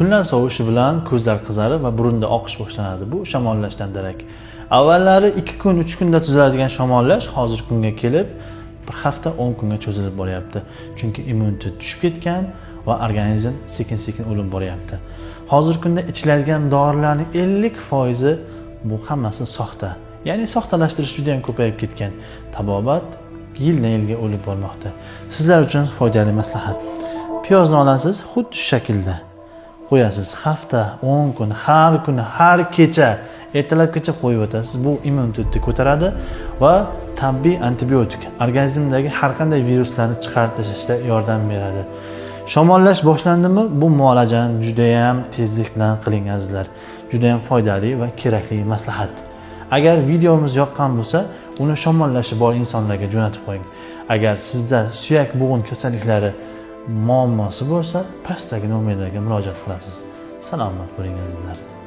Kunlar sovishi bilan ko'zlar qizarib va burunda oqish boshlanadi. Bu shamollashdan darak. Avvallari 2 kun, 3 kunda tuzaladigan shamollash hozirgi kunga kelib bir hafta, 10 kunga cho'zilib boryapti. Chunki immunitet tushib ketgan va organizm sekin-sekin o'lib boryapti. Hozirgi kunda ichiladigan dorilarning 50% bu hammasi soxta. Ya'ni soxtalashtirish juda ham ko'payib ketgan. Tabobat yildan yilga o'lib bormoqda. Sizlar uchun foydali maslahat. Piyozni olasiz, xuddi shu shaklda qo'yasiz. Hafta, 10 kun, har kuni, har kecha ertalabgacha qo'yib o'tasiz. Bu immunitetni ko'taradi va tabiiy antibiotik organizmdagi har qanday viruslarni chiqarib tashlashda yordam beradi. Shamollash boshlandimi? Bu muolajani juda ham tezlik bilan qiling, azizlar. Juda ham foydali va kerakli maslahat. Agar videomiz yoqqan bo'lsa, uni shamollashi bor insonlarga jo'natib qo'ying. Agar sizda suyak bo'g'in kasalliklari muammosi bo'lsa, pastdagi nomerlarga murojaat qilasiz. Salomat bo'ling, azizlar.